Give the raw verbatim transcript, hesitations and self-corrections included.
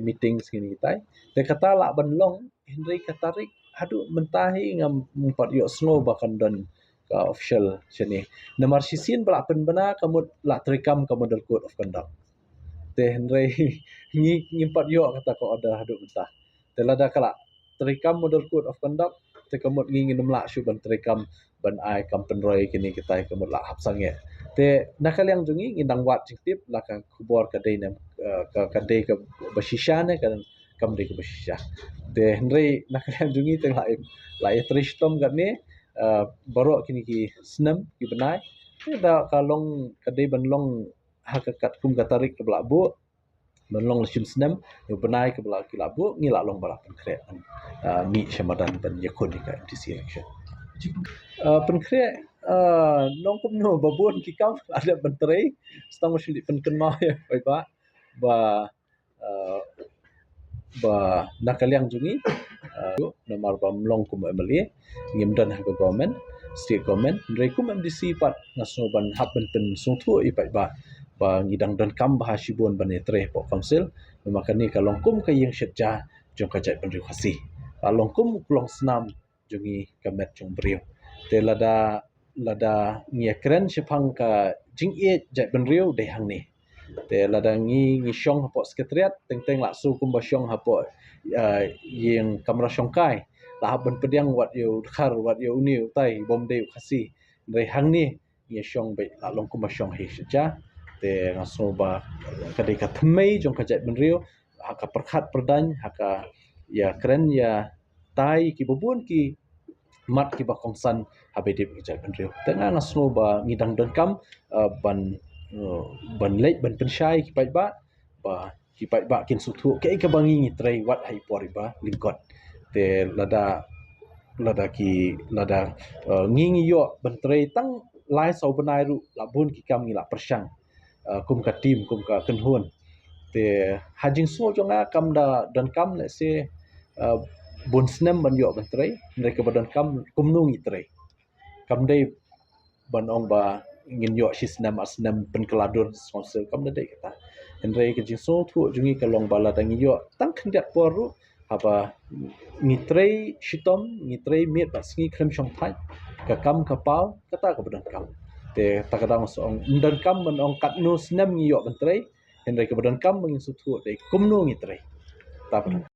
meetings kine kitai. Te kata lah ban long, hynrei ka tarik haduh mynta hi ngam pat ïohsngew ba kan don ka official shane. Namar shisien ba lah pynbna ka mut lah treikam ka model code of conduct. Te hynrei ngi ngim pat ïoh kata ka order haduh mynta. Te lada ka lah treikam model code of conduct, te ka mut ngi ngin ym lah shuh ban treikam ban ai kam pynroi kine kitai, ka mut lah hap sangeh. Te na ka liang jong ngi ngin dang wad jingtip la ka khubor ka dei ne, eh, ka, ka dei kaba shisha ne ka kam dei kaba shisha. Te hynrei na ka liang jong ngi te lah ïa, lah ïatrei shitom katne, eh, baroh kine ki snem ki bnai. Te da ka long, ka dei ban long ha ka katkum ka tarik kaba lah buh, ban long la shim snem, ïa u bnai kaba lah, ki lah buh, ngi lah long ba lah pynkhreh, ah, mih sha madan ban ïakhun ïa ka M D C election. Ah, pynkhreh, ah, nongkumno ba bun ki kam la dep ban trei, sa tang ba shu leit pynkynmaw ïa paidbah ba, ah, ba na ka liang jong ngi, ah, namar ba ym long kum M L A, ngim don ha ka government, state government, hynrei kum M D C pat nga sngew ban hap ban pynsngewthuh ïa paidbah ba ngi dang donkam bha shibun ban ïatrei hapoh council, namar kane ka long kum ka ïing shet ja jong ka jaitbynriew Khasi. Ka long kum u klongsnam jong ngi ka met jong briew. Te lada, lada ngi ïakren shaphang ka jingïeit jaitbynriew dei hangne. Te lada ngi, ngi shong hapoh Secretariat, teng teng lah shu kumba shong hapoh, ah, ïing kamra shongkai. Lah hap ban pdiang wat ïa u dkhar, wat ïa une utai, bym dei u Khasi. Hynrei hangne ngi shong beit lah long kumba shong hi shet ja. Te nga sngew ba ka dei ka thymmei jong ka jaitbynriew ha ka pyrkhat pyrdaiñ, ha ka ïakren ïatai kiba bun ki mat kiba kongsan ha ba ïadei bad ka jaitbynriew. Te nga, nga sngew ba ngi dang donkam, eh, ban, eh, ban leit ban pynshai ki paidbah, ba ki paidbah kin sngewthuh kaei kaba ngi, ngi trei wat ha i por iba lyngkot. Te lada, lada ki, lada, eh, ngi, ngi ïoh ban trei tang lai saw bnai ruh, lah bun ki kam ngi lah pyrshang, eh, kum ka team, kum ka kynhun. Te ha jingsngew jong nga kam da donkam, let's say, eh, bun snem ban ïoh ban trei, hynrei kaba donkam kumno ngi trei. Kam dei ban ong ba ngin ïoh shi snem ar snem pynkylla dur sngewsih, kam da dei kata. Hynrei ka jingsngewthuh jong ngi ka long ba lada ngi ïoh tang khyndiat por ruh, haba ngi trei shitom, ngi trei miet bad sngi khlem shong thait, ka kam ka paw, kata kaba donkam. Te kata ka dang shu ong, ym donkam ban ong katno snem ngi ïoh ban trei, hynrei kaba donkam ba ngin sngewthuh dei kumno ngi trei. Kata ba donkam.